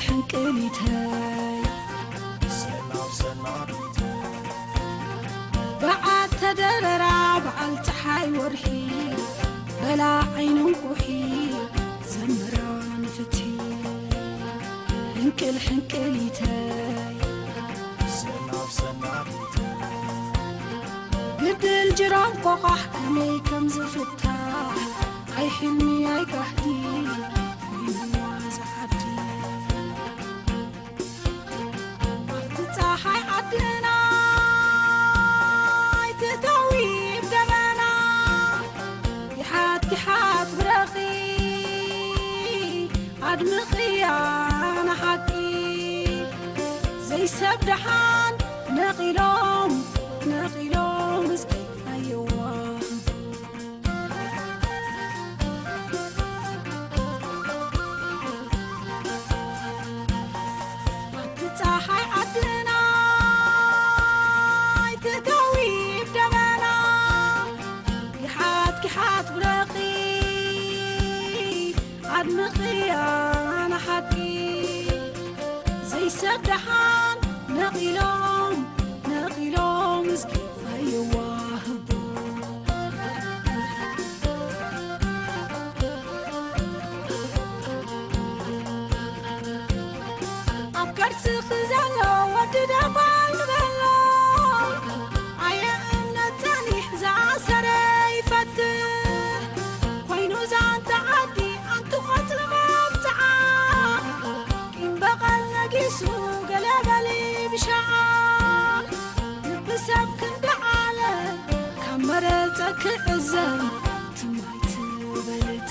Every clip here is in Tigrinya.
ሕንቅሊተይ ሰናብ ሰናቢተይ በዓል ተደረራ በዓል ፀሓይ ወርሒ በላ ዓይንን ኩሒ ዘምራ ንፍትሒ ሕንቅል ሕንቅሊተይ ሰናብ ሰናቢተይ ግድል ጅራም ቆቓሕ ከመይ ከም ዝፍታሕ ኣይ ሕልሚ ኣይ ጋህዲ ኮይኑዋ ዝዓዲ ኣብቲ ፀሓይ ዓድና ኣይትእተዊ ደበና ይሓት ይሓት ብረኺ ኣድምኽያ ንሓቂ ዘይሰብ ደሓን ነቒሎም ነቒሎም እስኪ ኣየዋ ኣብቲ ፀሓይ ዓድና ኣይትእተዊ ደበና ይሓት ይሓት ብረኺ ኣድምኽያ ንሓቂ ዘይሰብ ደሓን ነቒሎም ነቒሎም እስኪ ኣይዋህቡ ኣብ ከርስኺ ዘሎ ወዲ ደፋር ንበሎ ኣየ እምነት ጸኒሕ ዝኣሰረ ይፈትሕ ኮይኑ ዛንታ ዓዲ ኣንቲ ቆጽሊ መብጽዓ ቂም በቐል ነጊሱ ገለ በሊ ብሻዓ ልቢ ሰብ ክንዲ ዓለ ካብ መረጸ ክዕዘን ትማይ ትበልት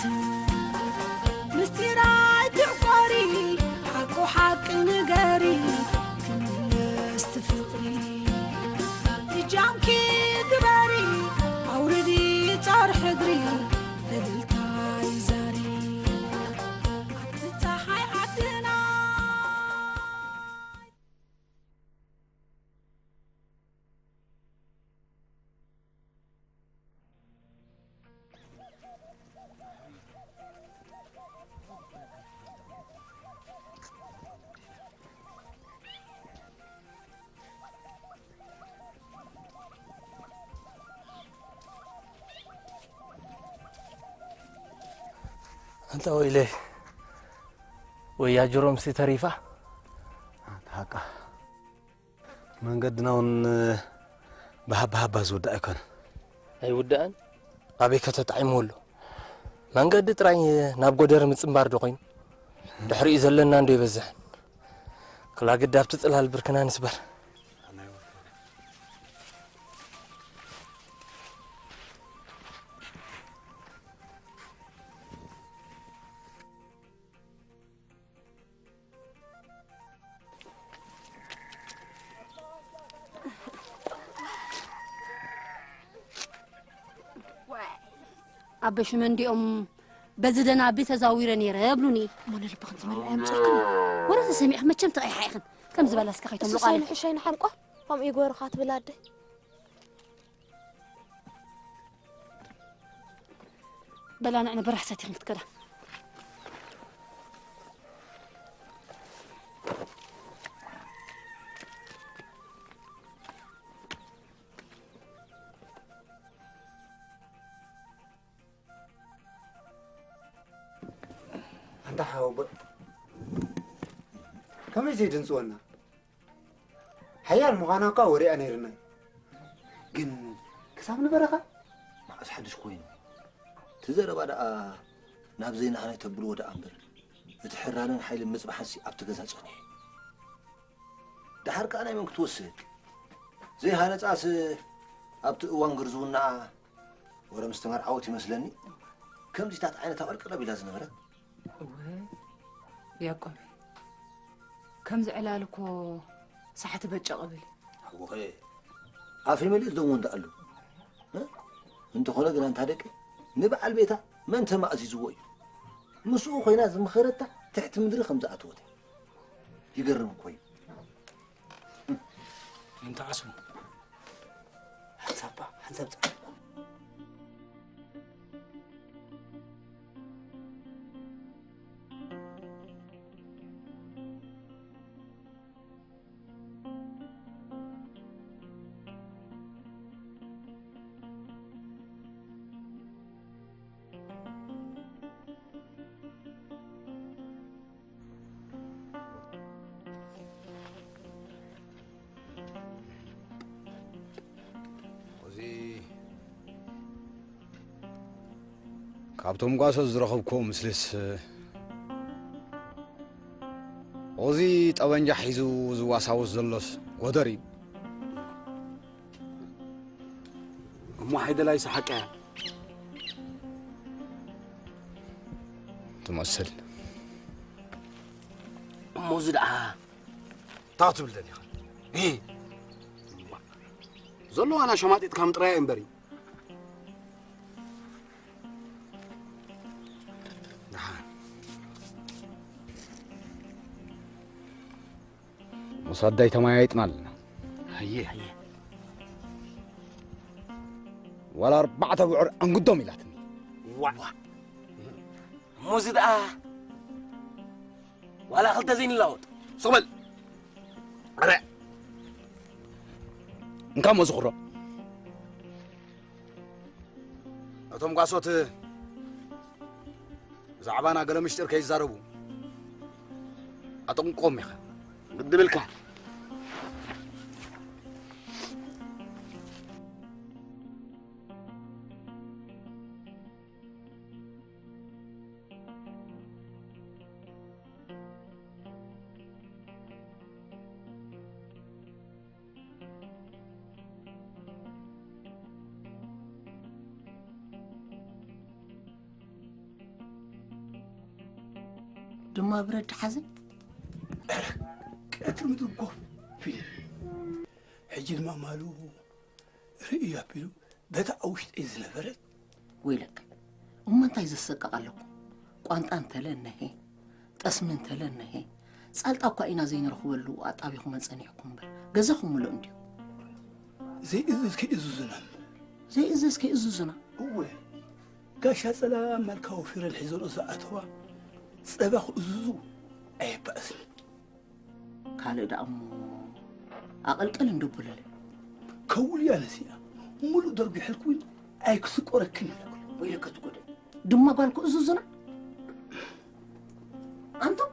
ምስጢር ኣይትዕቆሪ ሓቁ ሓቂ ንገሪ ክምለስ ትፍቕሪ እጃምኪ ግበሪ ኣውርዲ ጻር ሕድሪ እልልታይ ዛሪ ኣብቲ ፀሓይ ዓድና ኣንታ ወይለይ ወይ ኣጅሮምሲ ተሪፋ ኣንታ ሓቃ መንገድና እውን ብሃባ ሃባ ዝውዳእ ኣይኮነን። ኣይውዳእን? ኣበይ ከተጣዒምዎ ኣሎ? መንገዲ ጥራይ ናብ ጎደር ምጽንባር ዶ ኮይኑ? ድሕሪኡ ዘለና እንዶ ይበዝሕን። ክላግድ ኣብቲ ጽላል ብርክና ንስበር። ኣበ ሽመ እንዲኦም በዚ ደናቢ ተዛዊረ ነይረ ብሉኒ። እሞ ንልቢ ከምዝመልኣ የምፅእክን ወረ ተሰሚዕክ መቸም ተቐይሓ ኢኽን ከም ዝበላ እስከ ከይቶም ሉቃለ ንሕሻይ ንሓምቆ ከምኡ ይግበሩኻ ትብል ኣደ በላ ንዕ ንብራሕ ሰቲኽን ክትከዳ ኣንታ ሓወቦይ ከመይ ዘይድንፅወና ሓያል ምዃና እኳ ወሪኣ ነይርና እዩ ግን ክሳብ ንበረኻ መዓስ ሓድሽ ኮይኑ እቲ ዘረባ ደኣ ናብ ዘይናህናይ ተብልዎ ደኣ እምበር እቲ ሕራነን ሓይልን ምፅባሕንሲ ኣብቲ ገዛ ፀኒሑ እዩ ደሓር ከኣ ናይ መን ክትወስድ ዘይሃነጻስ ኣብቲ እዋን ግርዝውናኣ ወረ ምስ ተመርዓወት ይመስለኒ ከምዚታት ዓይነት ኣቐልቅል ኣቢላ ዝነበረት እወ ያቆበይ ከምዚ ዕላል እኮ ሳሕቲ በጨቕ እብል ኣቦኸ ኣፈይ መሊኡ ዝደሞ እንዳ ኣሎ እንተኾነ ግና እንታ ደቂ ንበዓል ቤታ መን ተማእዚዝዎ እዩ ምስኡ ኮይና ዝምኸረታ ትሕቲ ምድሪ ከም ዝኣተወት እዩ ይገርም እኮ እዩ። ይንተዓሱ ሓንሳባ ሓንሳብ ጻ ካብቶም ጓሶት ዝረኸብኩዎ ምስልስ፣ እዚ ጠበንጃ ሒዙ ዝዋሳወስ ዘሎስ ጎደር እዩ። እሞ ሓይደላይ ሰሓቀ ትመስል። እሞ እዚ ደኣ እንታይ ክትብል ደሊኻ? እ? ዘለዋና ሸማጢጥካ ምጥራይ እምበሪ። ደሓን። ምስ ኣዳይ ተመያይጥና ኣለና። ሃየ። ሃየ። ዋላ ኣርባዕተ ብዑር ኣንግዶም ኢላትኒ። ዋ። እሞ እዚ ደኣ ዋላ ክልተ ዘይንላወጥ። ስቕ በል። ኣረ። እንካ እሞ ዝኽሮ። እቶም ጓሶት ብዛዕባና ገለ ምሽጢር ከይዛረቡ ኣጠንቅቆም ኢኻ። ግዲ ብልካ። ድማ ብረድ ሓዘ። ቀትሪ ምድሪ ኮፍ ኢለ። ሕጂ ድማ ማሉ ርእዩ ኣቢሉ በታ ኣብ ውሽጠይ ዝነበረት። ወይለከ፣ እሞ እንታይ ዘሰቅቕ ኣለኩ? ቋንጣ እንተለ እነሄ፣ ጠስሚ እንተለ እነሄ፣ ጻልጣ እኳ ኢና ዘይንረኽበሉ ኣጣቢኹመን ጸኒሕኩም እምበር፣ ገዛኹም ምሉእ እንድዩ። ዘይእዘዝ ከይእዝዙና እሞ። ዘይእዘዝ ከይእዝዙና? እወ፣ ጋሻ ጸላ መልካ ወፊረን ሒዘንኦ ዝኣተዋ ጸባ ክእዝዙ ኣየባእስን። ካልእ ደኣ እሞ ኣቐልቅል እንዶ ብሉል። ከውልያ ነሲኣ፣ ሙሉእ ደርጉ ይሕልኩ ኢሉ ኣይክስቆረክን ኢለ። ወይለከ ትጎደ። ድማ ጓል ክእዝዙና? ኣንቱም?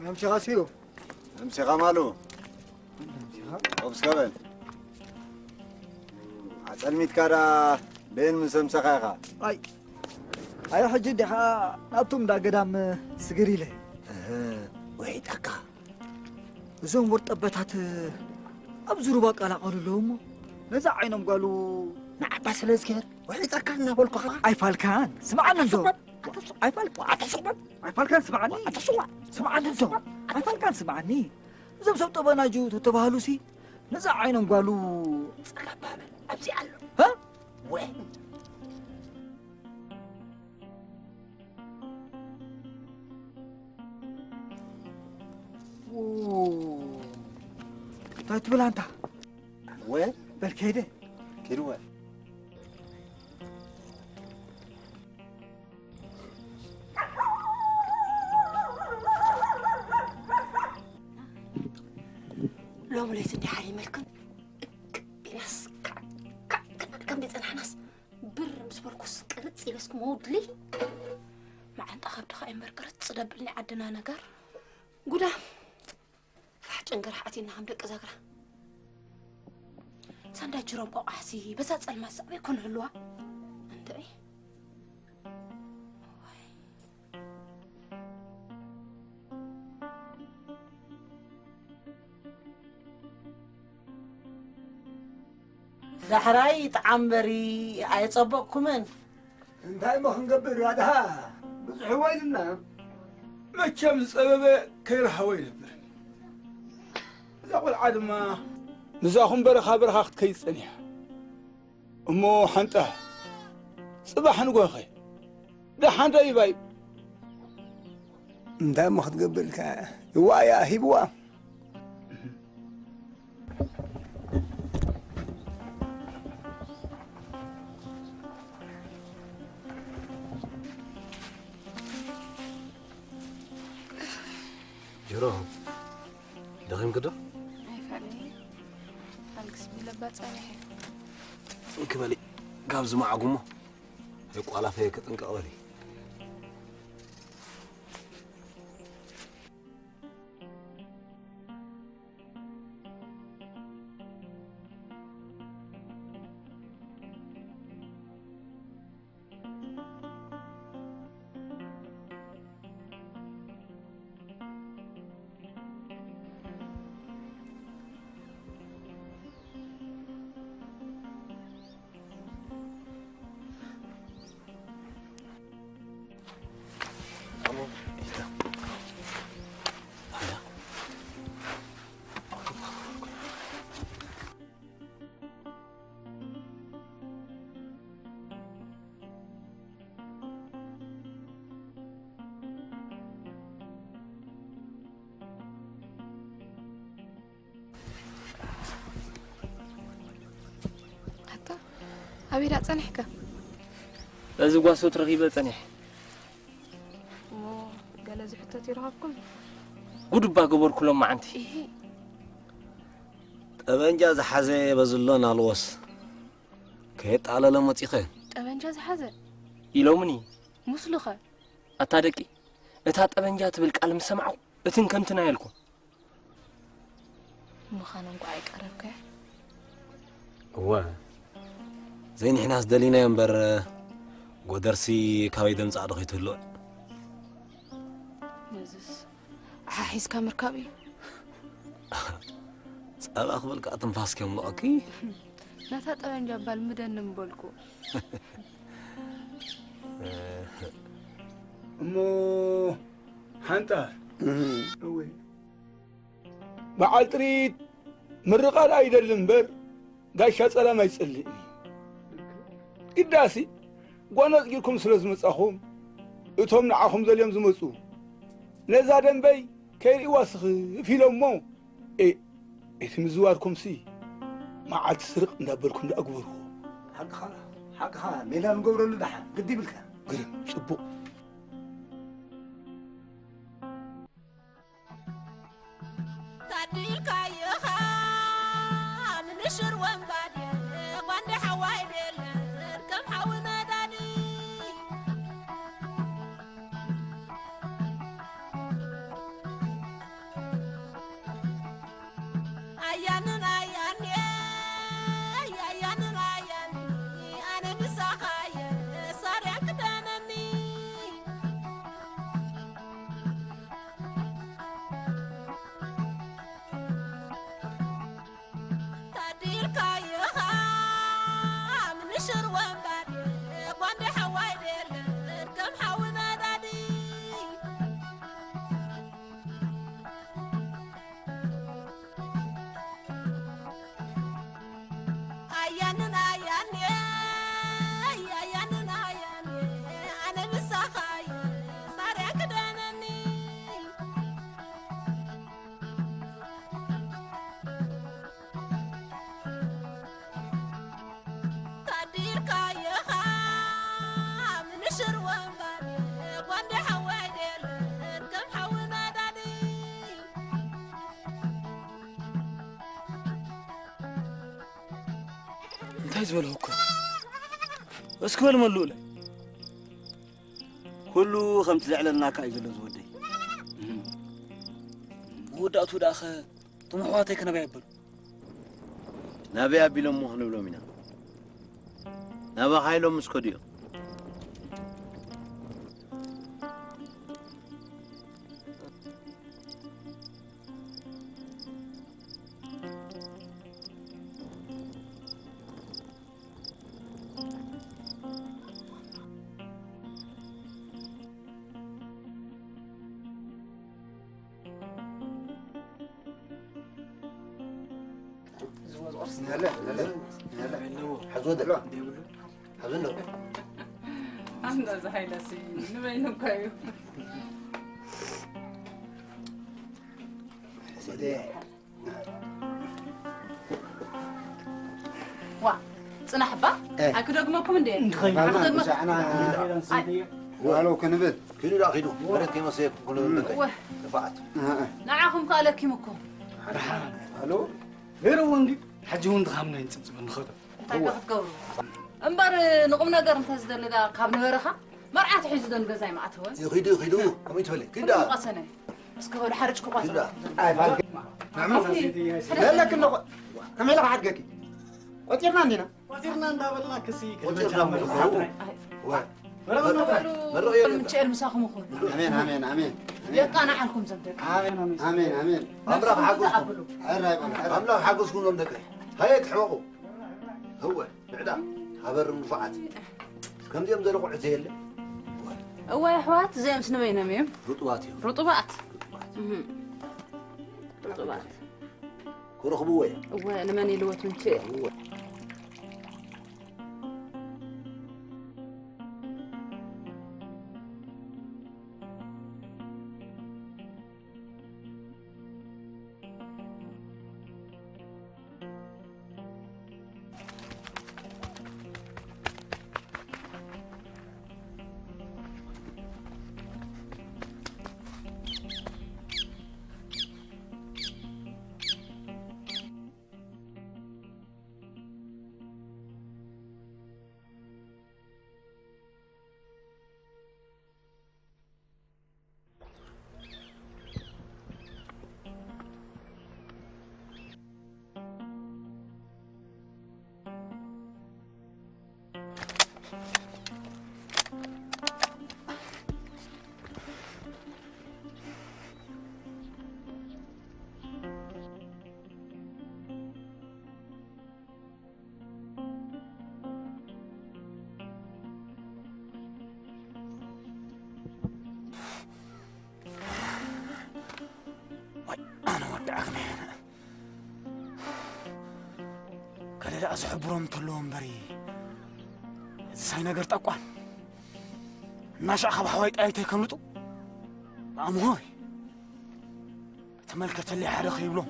ኣምሲኻ ሲሩ። ኣምሲኻ ማሉ። ኣምሲኻ። ኮፍ እስከ በል። ኣጸልሚትካ ዳ በየን ምስ ኣምሰኻ ኢኻ? ኣይ። ኣይ፣ ሕጂ ዲኻ ናብቶም እንዳ ገዳም ስግር ኢለ። እህ፣ ውሒጠካ። እዞም ወርጠበታት ኣብ ዝሩባ ቀላቐሉ ኣለዉ እሞ፣ ነዛ ዓይኖም ጓሉ ንዓባ ስለ ዝገር ውሒጠካ እናበልኩኻ። ኣይፋልካን፣ ስምዓኒ እንዶ። ኣይፋልካ-፣ ኣይፋልካን፣ ስምዓኒ። ስምዓኒ እንዶ። ኣይፋልካን፣ ስምዓኒ። እዞም ሰብ ጠበናጁ ተተባህሉሲ፣ ነዛ ዓይኖም ጓሉ ጸጋብ ባበል ኣብዚ ኣሎ። ሃ? ወ። ኦ፣ እንታይ ትብል ኣንታ? ወ? በል ከይደ። ኪድ ወ። ሎሚ ለይቲ እንዲ ሓሪመልክን እክብ ኢላስ ካዕ፣ ካዕ፣ ካዕ፣ ከም ዘይጸናሕናስ ብር ምስ በልኩስ ቅርጽ ኢለስ ክመውድሊ። መዓንጣ ከብድኻ እምበር ቅርጽ ደብልኒ ዓድና ነገር። ጉዳም። ፋሕ ጨንገር ሓቲና ከም ደቂ ዛግራ። ሳንዳ ጅሮም ቆቋሕሲ በዛ ጸልማት ኣበይ ኮን ህልዋ? እንተይ? ዳሕራይ ይጥዓም እምበሪ ኣየጸበቕኩምን። እንታይ እሞ ክንገብር፣ ኣድሃ ብዙሕ እወ ኢልና። መቸም ዝጸበበ ከይረኸቦ ይነብር። እዛ ቆልዓ ድማ ምሳኹም በረኻ በረኻ ክትከይድ ጸኒሓ። እሞ ሓንጣ፣ ጽባሕ ንግሆኸ ደሓን ዶ ይባይ? እንታይ እሞ ክትገብር ኢልካ? ይዋእያ ሂብዋ። ደኺምኪ ዶ? ኣይፋልኒ። ኣልግስ ቢለባ ጸኒሐ። እንክበሊ፣ ካብ ዝማዕጉ እሞ ኣይቋላፈየ ክጥንቀቕ በሊ። ኣታ ኣበይ ደኣ ጸኒሕካ? ነዚ ጓሶት ረኺበ ጸኒሐ። እሞ ገለ ዝሕተት ይረኸብኩም? ጉድ እባ ገበርኩሎም መዓንቲ። ኢሂ ጠበንጃ ዝሓዘ በዝሎ ናልዎስ ከየጣለለ መጺኸ። ጠበንጃ ዝሓዘ ኢሎምኒ። ምስሉኸ? ኣታ ደቂ፣ እታ ጠበንጃ ትብል ቃል ምስ ሰማዕኹ እትን ከምትን ኣየልኩ። ምዃኑ እንኳ ኣይቀረብካያ። እወ ዘይንሕናስ ደሊናዮ እምበር ጎደርሲ ካበይ ደምጻእ ዶ ከይትህልወ። ነዝስ ሓሒዝካ ምርካብ እዩ። ጸባ ክብል ከኣ ትንፋስ ከምልቐኪ። ነታ ጠበንጃ ባል ምደኒ ምበልኩ። እሞ ሓንጣር እወ በዓል ጥሪት ምርቓ ደኣ ይደሊ እምበር ጋሻ ጸላም ኣይጸልእን እዩ። ግዳሲ ጓኖት ጌርኩም ስለ ዝመጻኹም እቶም ንዓኹም ዘልዮም ዝመጹ ነዛ ደንበይ ከይርእይዋ ስኽፍ ኢሎሞ እቲ ምዝዋርኩምሲ መዓልቲ ስርቕ እንዳበልኩም ደኣ ግበርዎ። ሓቅኻ ሓቅኻ ሜላ ንገብረሉ ደሓን ግዲ ይብልካ። ግርም ጽቡቕ። ታዲልካይኻ ምንሽር ወንባዴ ጓንዲ ሓዋይ ቤለር ከም ሓዊ ነዳዲ ኣያንን ኣያንየ ኣያንን ኣያኒ ኣነ ምሳኻየ ሳርያ ክደነኒ ታዲልካይኻ ምንሽር ወንባዴ ጓንዲ ሓዋይ ቤለር ከም ሓዊ ነዳዲ ኣያንን ኣያንየ ኣያንን ኣያንየ ኣነ ምሳኻየ ሳርያ ክደነኒ ታዲልካይኻ ምንሽር ወንባዴ ጓንዲ ሓዋይ ቤለር ከም ሓዊ ነዳዲ እንታይ ዝበልኩ እስኪ በል መሉእለ ኩሉ ከምቲ ዘዕለልናካ እዩ ዘሎ ዝወደይ። መወዳእቱ ደኣኸ እቶም ኣሕዋተይ ከ ናበይ ኣበሉ? ናበይ ኣቢሎሞ ክንብሎም ኢና። ናባኻ ኢሎም ምስ ከዱ እዮም። ኣንዳ ዝሃይለሲ ንበይኑ እኮ እዩ። ዋ ጽናሕ ባ ኣይክደግመኩም እንዴ? ኣይክደግመ- ዋሎ ክንብል ኪዱ ዳ ኪዱ መረት ከይመሰየኩም ክንብል ወ ንዓኹም ከኣ ለኪሙኩም። ሃሎ፣ ነይሩ እውን ድዩ? ሕጂ እውን ድኻምና ይንጽብጽብ ንኸዶ። እንታይ ከ ክትገብሩ? እምበር ንቁም ነገር እንተዝደሊ ዳ ካብ ነበረኻ መርዓት ሒዙ ዶ ንገዛ ኣይምኣተወን? ይኺዱ፣ ይኺዱ። ከመይ ትበሊ? ኪዳ። ቀሰነ። እስከ በሉ ሓርጭ ክቋጽሩ። ኪዳ። ኣይ፣ ባል-፣ ንዕማ። ለለክ ኣለኹ። ከመይ ኢልካ ሓድገኪ? ቆጺርና እንዲና? ቆጺርና እንዳበልና ክሲ ቆጺርና ክትመጫ እሞ። ኣይ። ዋ። በሉ፣ በሉ፣ በሉ፣ በሉ፣ በሉ። ምንጭ ምሳኹም ይኹን። ኣሜን፣ ኣሜን፣ ኣሜን። የቃናዓልኩም ዘም ደቂ። ኣሜን፣ ኣሜን፣ ኣሜን። ኣሜን። ኣምላኽ ሓግዝኩም። ተኣብሉ። ሕራይ በሉ፣ ሕራይ። ኣምላኽ ሓግዝኩም ዘም ደቂ። ሃየ ትሕወቑ። እወ፣ ብዕዳ ሃበርም ንፉዓት። ከምዚኦም ዘለ ቁዑት ዘየለ። እወ፣ ኣሕዋት፣ እዚኦምስ ንበይኖም እዮም። ርጡባት እዮም። ርጡባት። ርጡባት። እህ። ርጡባት። ክረኽብዎ እዮም። እወ፣ ንመን ኢልዎት ምንቼ? እወ። ዋይ፣ ኣነ ወዲ ዓቕመ። ገለ ደኣ ዝሕብሮም እንተለዎ እምበሪ፣ እቲ ሳይ ነገር ጠቋን። እናሻዕ ካብ ሓዋይ ጠያይተይ ከምልጡ። ኣምሆይ። ተመልከተለይ ሓደ ከይብሎም።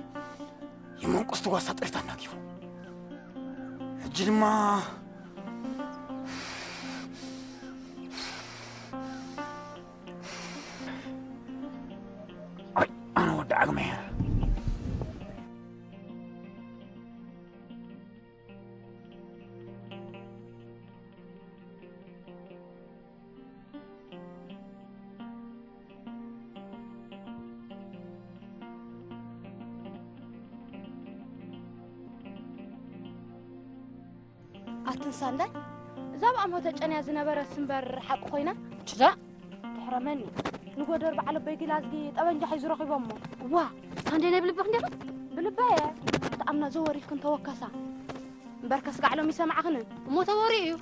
ይመንቁስ ትጓሳ ጥሪት ኣናጊፎም። ሕጂ ድማ ኣይ፣ ኣነ ወዲ ዓግመ። ኣትን ሳንዳይ፣ እዛ ብኣምሆ ተጨንያ ዝነበረት እምበር ሓቂ ኮይና? ችዳ! ትሕረመኒ። ንጎደር በዓል ኣቦይ ጊላዝጊ ጠበንጃ ሒዙ ረኺቦሞ። እዋ፣ ሳንዳይ ናይ ብልብኽ እንዲኻ? ብልበየ። ክትኣምና ዘወሪኽክን ተወከሳ። እምበር ከስጋዕሎም ይሰማዕኽን። እሞ ተወሪኡ እዩ።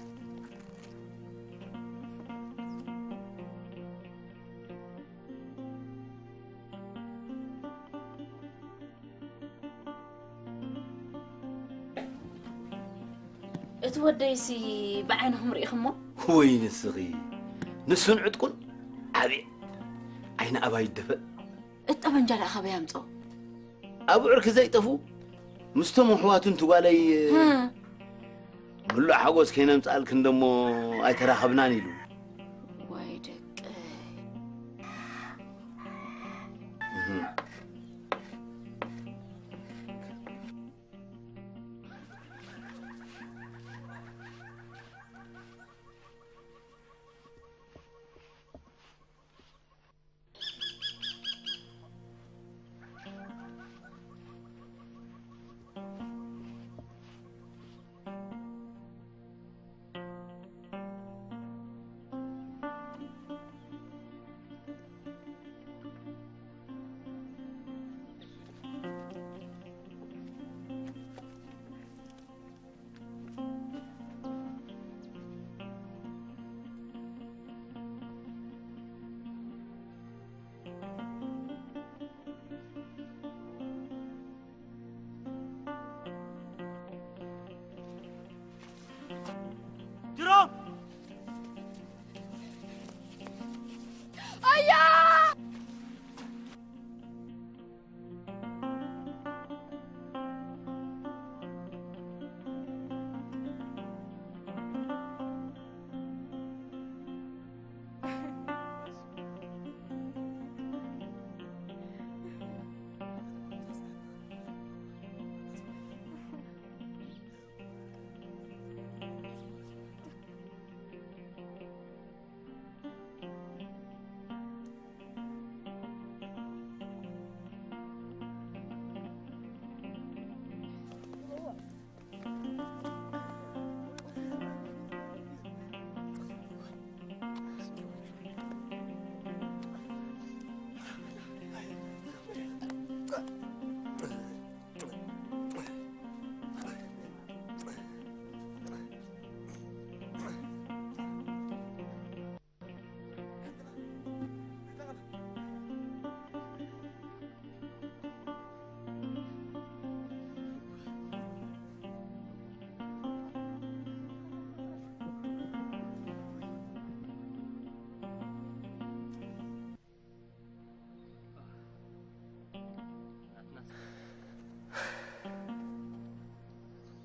እቲ ወደይሲ ብዓይንኹም ርኢኹሞ? ወይ ንስኺ፣ ንሱን ዕጥቁን ዓብየ ዓይኒ ኣባይ ይደፈእ። እቲ ጠበንጃ ደኣ ካበይ ኣምጽኦ? ኣብ ዕርኪ ዘይጠፉ ምስቶም ኣሕዋቱ እንቲ ጓለይ፣ እ። ምሉእ ሓጎስ ከይነምጽኣልክን ደሞ ኣይተራኸብናን ኢሉ። ወይ ደቀይ። እህ። ድሮም! ኣያ!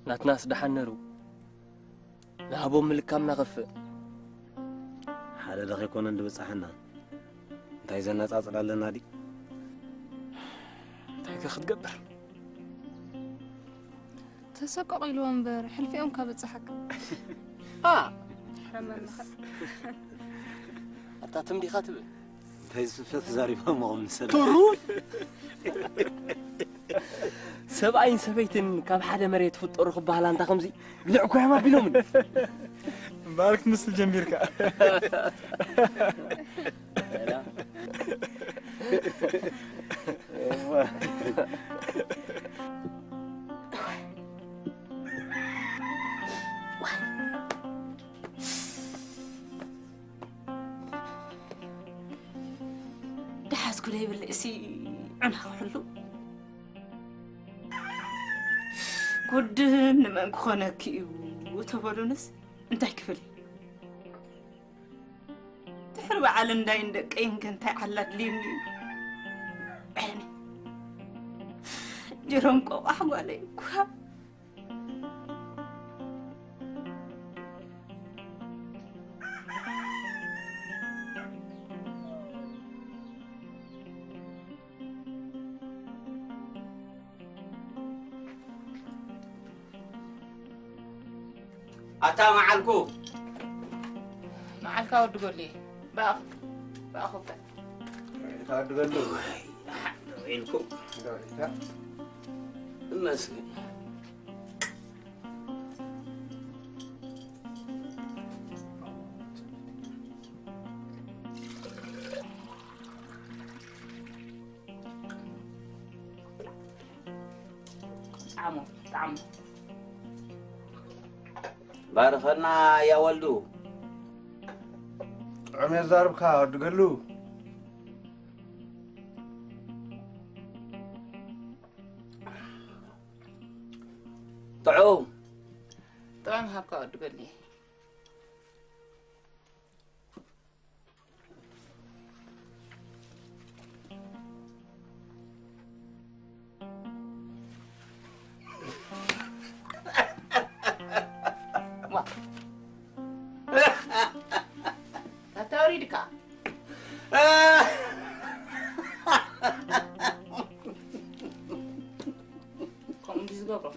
ናትናስ ደሓን ነሩ። ንሃቦም ምልካምና ከፍእ። ሓደ ዶ ከይኮነ እንድብጻሓና። እንታይ ዘነጻጽል ኣለና ድዩ? እንታይ ከ ክትገብር? ተሰቀቕ ኢልዎ እምበር፣ ሕልፊኦም ካብ በጽሓካ። ኣ! ሕረመና። ኣታ ትም ዲኻ ትብል? እንታይ ዝፍፈ ተዛሪቦም እሞ ንሰለ። ትሩፍ! ሰብኣይን ሰበይትን ካብ ሓደ መሬት ፍጠሩ ክበሃል ኣንታ ከምዚ ግልዕ እኮ እዮም ኣቢሎምኒ። እምበኣር ክትምስል ጀሚርካ። ደሓዝኩ ደይብል እሲ ዕና ክሕሉ። ጉድን ንመን ክኾነኪ እዩ ተበሉንስ እንታይ ክብል እዩ? ድሕሪ በዓል እንዳይን ደቀይን ከ እንታይ ዓላ ኣድልዩኒ እዩ? ዕለኒ። ጀሮም ቆቋሕ ጓለይ እኳ። ኣታ መዓልኩ። መዓልካ ወዲ ጎልየ። ብኣኹ-፣ ብኣኹ እባ። መዓልካ ወዲ ጎልየ። ደው ኢልኩም። ደው ኢልካ። እመስግን። ጣዕሙ፣ ጣዕሙ። ባርኸና ያ ወልዱ። ጥዑም የዛርብካ ወዲ ገሉ። ጥዑም። ጥዑም ሃብካ ወዲ ገሉ። ዋ። ኣታ ወሪድካ። ከምኡ እንዲ ዝገብሮ።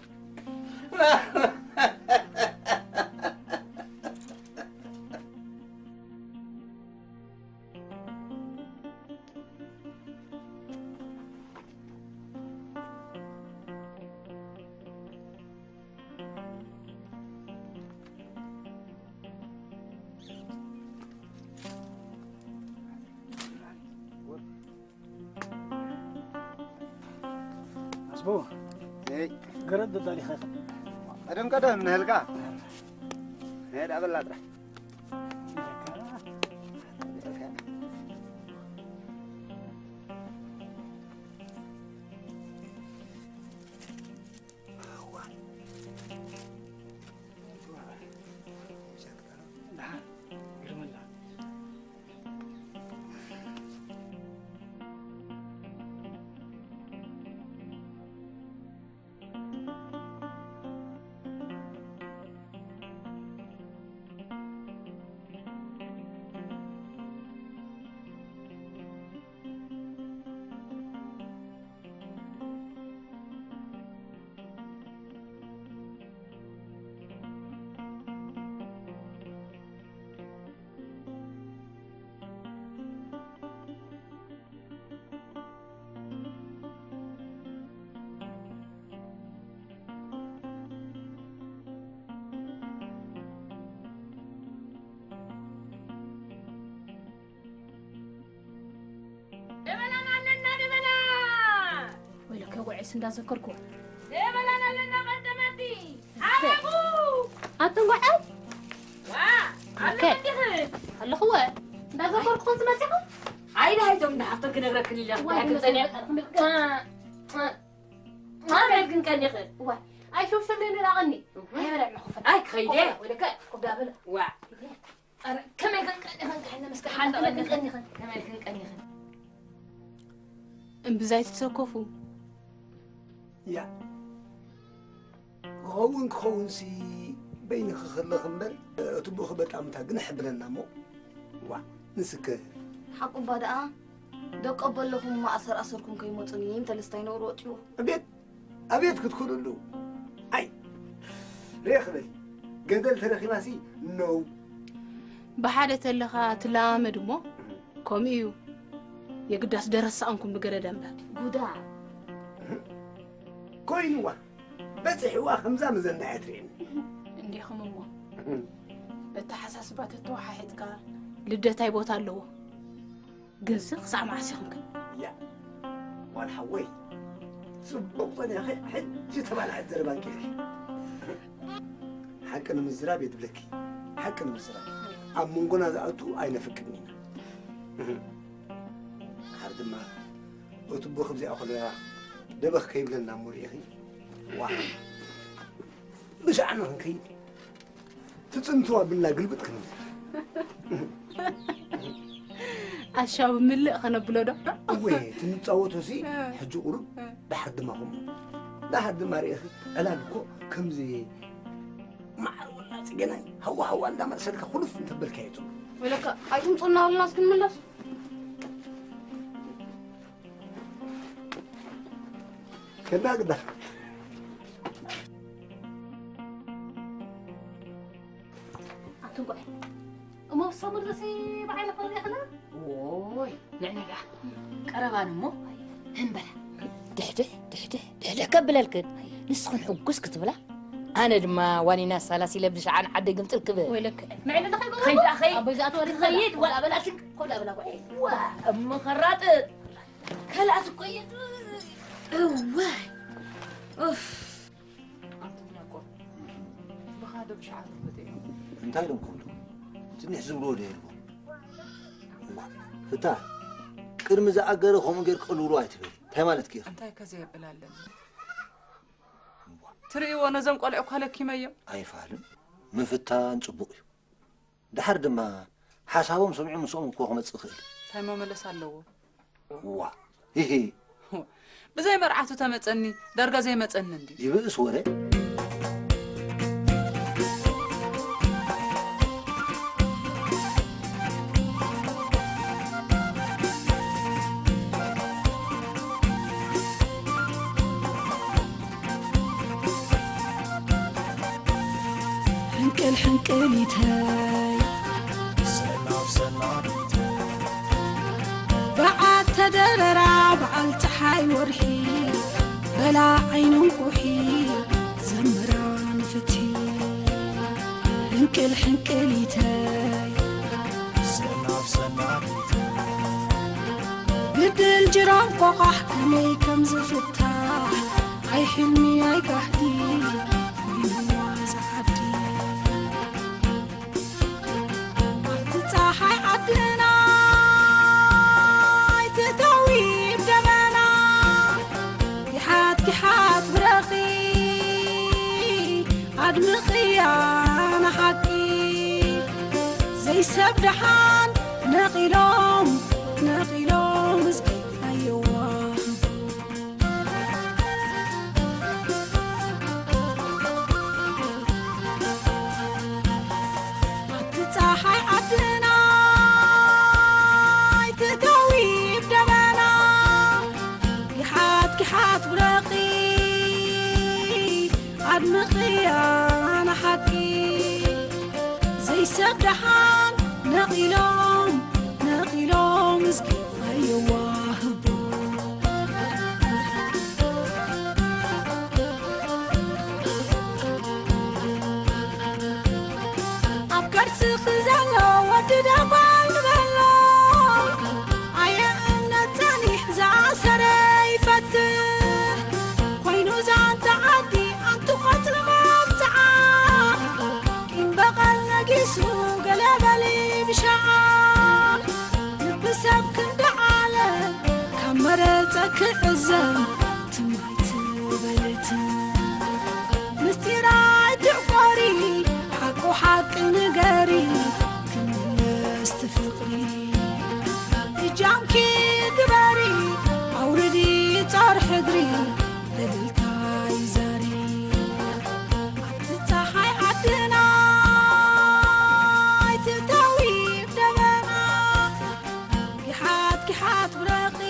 ኣስቦ፣ ነይ። ገረድ ደዳሊኻ ኢኻ። ቀደም ቀደም ንህልካ። ነይ ዳ በላ ጥራሕ። ደበናና ኣለና፣ ደበና! ወይለከ፣ ጉዕስ እንዳዘከርኩ። ደበናና ኣለና፣ ቀደመቲ! ሓረጉ! ኣትን ጉዕስ? ዋ! ኣለኹ እንዲኺ? ኣለኹ ወ? እንዳዘከርኩ ዝመጽኹ? ኣይዳ፣ ኣይቶም እንዳ ሓፍቶም ክነግረክን ኢለ ዋይ፣ ክብለክን ጸኒሐ። ክብለካ፣ ክብለካ። ኣበል ግን ቀኒኺ። ዋይ፣ ኣይሾፍሾፍለኒ ላቐኒ። እህ። ኣይበላዕ መኹፈል። ኣይ፣ ክኸይደ። ወይለከ፣ ኩዳ በለ። ዋ። ኣረ፣ ከመይ ግን ቀኒኽን፣ ካሕና መስቀል፣ ሓንተ ከመይ ግን ቀኒኽን። ቀኒኽን፣ ከመይ ግን ቀኒኽን። እምብዛይ ትሰከፉ። ያ። ክኸውን ክኸውን ሲ በይንኺ ከለኺ እምበር፣ እቲ ብኡኺ በጣም እታ ግን ሕብለና እሞ። ዋ፣ ንስከ ሓቁ እባ ደኣ ደቀቦ ኣለኹም እሞ ኣሰር ኣሰርኩም ከይመጹኒ እንተልስታይ ነውሪ ወጺኡ። ኣቤት፣ ኣቤት ክትኩልሉ። ኣይ፣ ርኤ ክበል። ገደል ተረኺባሲ ነው። ብሓደ ተለኻ ትለማመድ እሞ፣ ከምኡ እዩ። የግዳስ ደረስ ሰኣንኩም ብገደደ እምበር። ጉዳ። ኮይንዋ፣ በጺሕዋ ከምዛ መዘና እያ ትርእየኒ። እንዲኹም እሞ፣ በተሓሳስባ ተተወሓሒጥካ ልደታይ ቦታ ኣለዎ። ግንሲ ክሳዕ መዓስ ኢኹም ከ? ያ፣ ጓል ሓወይ፣ ጽቡቕ ጸኒሕኺ፣ ሕጂ ተባላዕት ዘረባ እንኪ ኢልኪ። ሓቂ ንምዝራብ የድብለኪ፣ ሓቂ ንምዝራብ። ኣብ መንጎና ዝኣቱ ኣይነፍቅድን ኢና። ድሓር ድማ፣ እቲ ቦ ከምዚኣ ከሎ ደበኽ ከይብለና እሞ ርኢኺ። ዋ፣ ብሻዕና ክንከይድ። ትጽንትዋ ብላ ግልብጥ ክንብል። ኣሻቡ ምልእ ከነብሎ ዶ? እወ፣ ትንጻወቶሲ እ። ሕጂ ቁሩብ፣ እ። ደሓር ድማ ኹም። ደሓር ድማ ርኢኺ፣ ዕላል እኮ ከምዚ መዓር ወላ ጽገናይ፣ ሃዋ ሃዋ እንዳመሰልካ ኩልፍ እንተበልካዮ ጽቡቕ። ወለካ፣ ኣይትምጹና፣ ወልና እስክንምለስ። ከና ግዳ። ኣቱም ቆይ። እሞ ሰሙን ርእሲ ብዓይነ ክርኢ ከላ? ዎይ፣ ንዕነጋ። ቀረባን እሞ ህንበላ። ድሕድሕ፣ ድሕድሕ፣ ድሕድሕ ከብለልክን። ንስኽን ሕጉስ ክትብላ። ኣነ ድማ ዋኒና ሳላሲለ ብሻዓን ዓደይ ግምጥል ክብል። ወይለክ። ምዕሊ ለኸ ይጎ። ከይዳ ኸይ-፣ ኣቦይ ዝኣተወ ኸይድ ወላ በላትክ፣ ኮላ በላ ቆይ። ዋ፣ እሞ ኸራጥጥ። ከልኣት እኮ እየ። እዋይ። ኡፍ። ኣንቱም ያቆብ፣ ብኻዶ ብሻዓት ፈጢሮም። እንታይ ኢሎም ክብሉ? ትንሽ ዝብልዎ ዶ የልቦም? ፍታሕ፣ ቅድሚ ዝኣገረ ከምኡ ጌር ቅልውልው ኣይትበሊ። እንታይ ማለትኪ ኢኺ? እንታይ ከ ዘየብል ኣለኒ? ትርእይዎ፣ ነዞም ቆልዑ እኳ ለኪመዮም። ኣይፋልን። ምፍታን ጽቡቕ እዩ። ደሓር ድማ ሓሳቦም ሰሚዑ ምስኦም እኮ ክመጽእ ይኽእል። እንታይ መመለስ ኣለዎ? ዋ፣ ሂሂ። ብዘይ መርዓቱ ተመጸኒ፣ ዳርጋ ዘይመጸኒ እንድዩ። ይብእስ ወረ። ሕንቅል ሕንቅሊተይ ሰናብ ሰናቢተይ በዓል ተደረራ በዓል ፀሓይ ወርሒ በላ ዓይኒ እንቁሒ ዘምራ ንፍትሒ ሕንቅል ሕንቅሊተይ ሰናብ ሰናቢተይ ግድል ጅራም ቆቋሕ ከመይ ከም ዝፍታሕ ኣይ ሕልሚ ኣይ ጋህዲ ወይንዋ ዝዓዲ ኣብቲ ፀሓይ ዓድና ኣይትእተዊ ደመና ጊሓት ጊሓት ብረኺ ኣድምቕያ ንሓቂ ዘይሰብ ደሓን ነቒሎም ነቒሎም እስኪ ኣየዋ ኣብቲ ፀሓይ ዓድና ኣይትእተዊ ደበና ጊሓት ጊሓት ብረኺ ኣድምቕያ ንሓቂ ዘይሰብ ደሓን ነቒሎም ነቒሎም እስኪ ኣየዋህቡ ኣብ ከርስኺ ዘሎ ወዲ ደጓል ንበሎ ኣየ እምነት ጸኒሕ ዝኣሰረ ይፈትሕ ኮይኑ ዛንታ ዓዲ ኣንቲ ቆጽሪ መብጽዓ ቂም በቐል ነጊሱ ገለ በሊ ብሻዓ ልቢ ሰብ ክንዲ ዓለም ካብ መረጸ ክዕዘብ ትም ኣይትበልቲ ምስጢር ኣይትዕቆሪ ሓቁ ሓቂ ንገሪ ክምለስ ትፍቕሪ እጃምኪ ግበሪ ኣውርዲ ጾር ሕድሪ እልልታ ይዛሪ ሓት ብረኺ